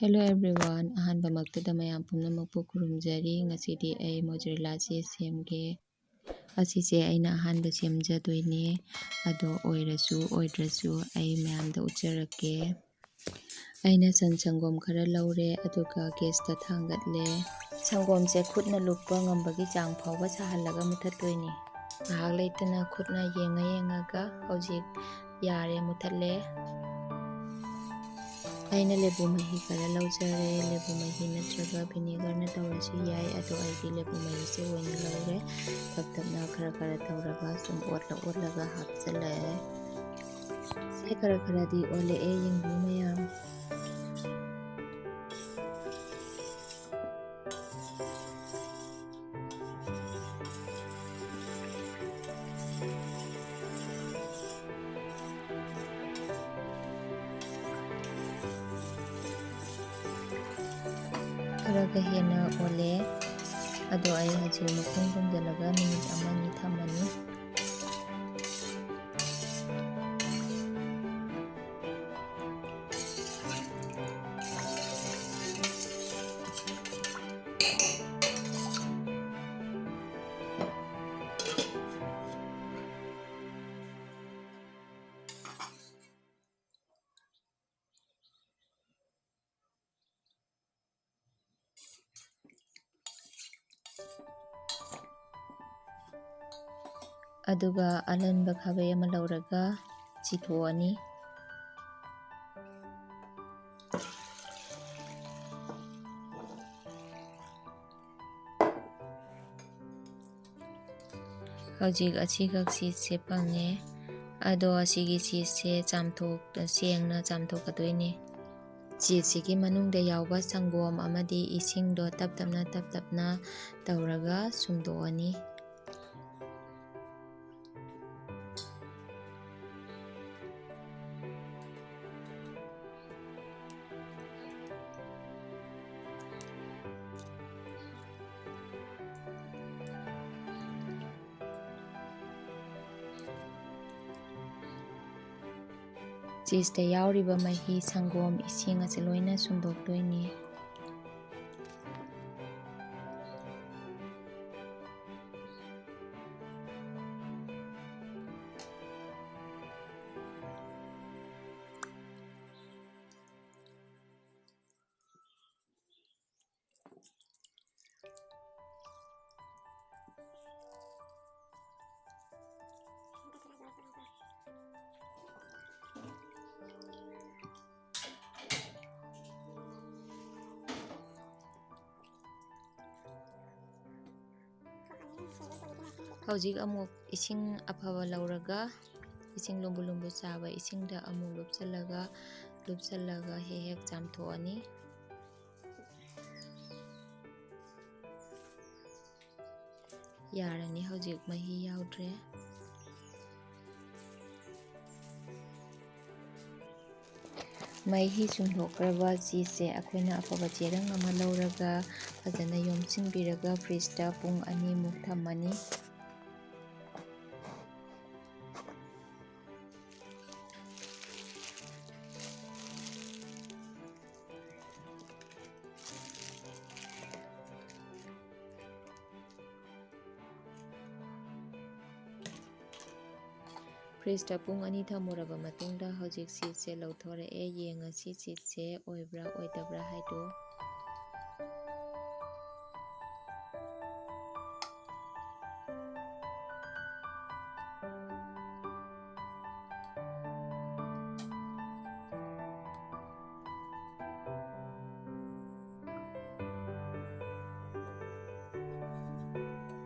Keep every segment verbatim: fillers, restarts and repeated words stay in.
Hello everyone, ꯑꯍꯥꯟꯕꯃꯛꯇꯗ ꯃꯌꯥꯝ ꯄꯨꯝꯅꯃꯛꯄꯨ ꯈꯨꯔꯨꯝꯖꯔꯤ꯫ ꯉꯁꯤꯗꯤ ꯑꯩ mozzarella cheese ꯁꯦꯝꯒꯦ꯫ ꯑꯁꯤꯁꯦ ꯑꯩꯅ ꯑꯍꯥꯟꯕ ꯁꯦꯝꯖꯗꯣꯏꯅꯦ꯫ ꯑꯗꯣ ꯑꯣꯏꯔꯁꯨ ꯑꯣꯏꯗ꯭ꯔꯁꯨ ꯑꯩ ꯃꯌꯥꯝꯗ ꯎꯠꯆꯔꯛꯀꯦ꯫ ꯑꯩꯅ ꯁꯟ ꯁꯪꯒꯣꯝ ꯈꯔ ꯂꯧꯔꯦ, ꯑꯗꯨꯒ gasꯇ ꯊꯥꯡꯒꯠꯂꯦ꯫ ꯁꯪꯒꯣꯝꯁꯦ ꯈꯨꯠꯅ ꯂꯨꯞꯄ ꯉꯝꯕꯒꯤ ꯆꯥꯡ ꯐꯥꯎꯕ ꯁꯥꯍꯜꯂꯒ ꯃꯨꯊꯠꯇꯣꯏꯅꯤ꯫ ꯉꯥꯏꯍꯥꯛ ꯂꯩꯇꯅ ꯈꯨꯠꯅ ꯌꯦꯡꯉ ꯌꯦꯡꯉꯒ ꯍꯧꯖꯤꯛ ꯌꯥꯔꯦ, ꯃꯨꯊꯠꯂꯦ꯫ ꯑꯩꯅ ꯂꯦꯕꯨ ꯃꯍꯤ ꯈꯔ ꯂꯧꯖꯔꯦ꯫ ꯂꯦꯕꯨ ꯃꯍꯤ ꯅꯠꯇ꯭ꯔꯒ vinegarꯅ ꯇꯧꯔꯁꯨ ꯌꯥꯏ, ꯑꯗꯣ ꯑꯩꯗꯤ ꯂꯦꯕꯨ ꯃꯍꯤꯁꯦ ꯑꯣꯏꯅ ꯂꯧꯔꯦ꯫ ꯇꯞ ꯇꯞꯅ ꯈꯔ ꯈꯔ ꯇꯧꯔꯒ ꯁꯨꯝ ꯑꯣꯠꯂ ꯑꯣꯠꯂꯒ ꯍꯥꯞꯆꯤꯜꯂꯛꯑꯦ꯫ ꯁꯦ ꯈꯔ ꯈꯔꯗꯤ ꯑꯣꯜꯂꯛꯑꯦ, ꯌꯦꯡꯕꯤꯌꯨ ꯃꯌꯥꯝ꯫ ꯈꯔꯒ ꯍꯦꯟꯅ ꯑꯣꯜꯂꯦ꯫ ꯑꯗꯣ ꯑꯩ ꯍꯧꯖꯤꯛ ꯃꯈꯨꯝ ꯈꯨꯝꯖꯤꯜꯂꯒ minute ꯑꯃ ꯑꯅꯤ ꯊꯝꯃꯅꯤ꯫ ꯑꯗꯨꯒ ꯑꯂꯟꯕ ꯈꯥꯕꯩ ꯑꯃ ꯂꯧꯔꯒ ꯆꯤꯊꯣꯛꯑꯅꯤ꯫ ꯍꯧꯖꯤꯛ ꯑꯁꯤꯈꯛ cheeseꯁꯦ ꯐꯪꯉꯦ꯫ ꯑꯗꯣ ꯑꯁꯤꯒꯤ cheeseꯁꯦ ꯆꯥꯝꯊꯣꯛ-, ꯁꯦꯡꯅ ꯆꯥꯝꯊꯣꯛꯀꯗꯣꯏꯅꯦ꯫ Cheeseꯁꯤꯒꯤ ꯃꯅꯨꯡꯗ ꯌꯥꯎꯕ ꯁꯪꯒꯣꯝ ꯑꯃꯗꯤ ꯏꯁꯤꯡꯗꯣ ꯇꯞ ꯇꯞꯅ, ꯇꯞ ꯇꯞꯅ ꯇꯧꯔꯒ ꯁꯨꯝꯗꯣꯛꯑꯅꯤ꯫ ꯆꯤꯁꯇ ꯌꯥꯎꯔꯤꯕ ꯃꯍꯤ, ꯁꯪꯒꯣꯝ, ꯏꯁꯤꯡ ꯑꯁꯤ ꯂꯣꯏꯅ ꯁꯨꯝꯗꯣꯛꯇꯣꯏꯅꯤ꯫ ꯍꯧꯖꯤꯛ ꯑꯃꯨꯛ ꯏꯁꯤꯡ ꯑꯐꯕ ꯂꯧꯔꯒ, ꯏꯁꯤꯡ ꯂꯨꯝꯕꯨ ꯂꯨꯝꯕꯨ ꯆꯥꯕ ꯏꯁꯤꯡꯗ ꯑꯃꯨꯛ ꯂꯨꯞꯁꯤꯜꯂꯒ, ꯂꯨꯞꯁꯤꯜꯂꯒ ꯍꯦꯛ ꯍꯦꯛ ꯆꯥꯝꯊꯣꯛꯑꯅꯤ꯫ ꯌꯥꯔꯅꯤ, ꯍꯧꯖꯤꯛ ꯃꯍꯤ ꯌꯥꯎꯗ꯭ꯔꯦ꯫ ꯃꯍꯤ ꯁꯨꯝꯗꯣꯛꯈ꯭ꯔꯕ ꯆꯤꯁꯁꯦ ꯑꯩꯈꯣꯏꯅ ꯑꯐꯕ ꯆꯦꯔꯪ ꯑꯃ ꯂꯧꯔꯒ ꯐꯖꯅ ꯌꯣꯝꯁꯤꯟꯕꯤꯔꯒ ꯐ꯭ꯔꯤꯖꯇ ꯄꯨꯡ ꯑꯅꯤꯃꯨꯛ ꯊꯝꯃꯅꯤ꯫ ꯐ꯭ꯔꯤꯖꯇ ꯄꯨꯡ ꯑꯅꯤ ꯊꯝꯃꯨꯔꯕ ꯃꯇꯨꯡꯗ ꯍꯧꯖꯤꯛ ꯆꯤꯁꯁꯦ ꯂꯧꯊꯣꯔꯛꯑꯦ꯫ ꯌꯦꯡꯉꯁꯤ ꯆꯤꯁꯁꯦ ꯑꯣꯏꯕ꯭ꯔꯥ ꯑꯣꯏꯗꯕ꯭ꯔꯥ ꯍꯥꯏꯗꯣ꯫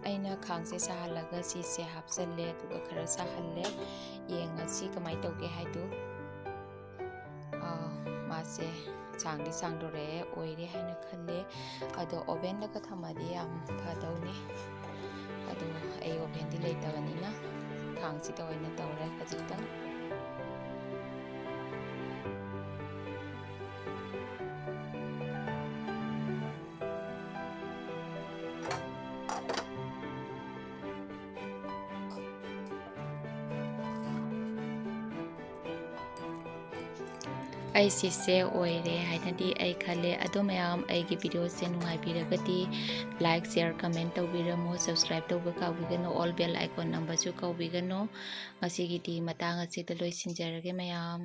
ꯑꯩꯅ ꯈꯥꯡꯁꯦ ꯁꯥꯍꯜꯂꯒ ꯆꯤꯁꯁꯦ ꯍꯥꯞꯆꯜꯂꯦ, ꯑꯗꯨꯒ ꯈꯔ ꯁꯥꯍꯜꯂꯦ꯫ ꯌꯦꯡꯉꯁꯤ ꯀꯃꯥꯏꯅ ꯇꯧꯒꯦ ꯍꯥꯏꯗꯨ꯫ ꯑꯥ, ꯃꯥꯁꯦ ꯁꯥꯡꯗꯤ ꯁꯥꯡꯗꯣꯔꯛꯑꯦ, ꯑꯣꯏꯔꯦ ꯍꯥꯏꯅ ꯈꯜꯂꯦ꯫ ꯑꯗꯣ ꯑꯣꯚꯦꯟꯗꯒ ꯊꯝꯃꯗꯤ ꯌꯥꯝ ꯐꯗꯧꯅꯤ꯫ ꯑꯗꯣ ꯑꯩ ꯑꯣꯚꯦꯟꯗꯤ ꯂꯩꯇꯕꯅꯤꯅ ꯈꯥꯡꯁꯤꯗ ꯑꯣꯏꯅ ꯇꯧꯔꯦ ꯈꯖꯤꯛꯇꯪ꯫ ꯑꯩꯁꯤꯁꯦ ꯑꯣꯏꯔꯦ ꯍꯥꯏꯅꯗꯤ ꯑꯩ ꯈꯜꯂꯦ꯫ ꯑꯗꯣ ꯃꯌꯥꯝ, ꯑꯩꯒꯤ videoꯁꯦ ꯅꯨꯡꯉꯥꯏꯕꯤꯔꯒꯗꯤ like, share, comment ꯇꯧꯕꯤꯔꯝꯃꯣ, subscribe ꯇꯧꯕ ꯀꯥꯎꯕꯤꯒꯅꯨ, all bell icon ꯅꯝꯕꯁꯨ ꯀꯥꯎꯕꯤꯒꯅꯨ꯫ ꯉꯁꯤꯒꯤꯗꯤ ꯃꯇꯥꯡ ꯑꯁꯤꯗ ꯂꯣꯏꯁꯤꯟꯖꯔꯒꯦ ꯃꯌꯥꯝ꯫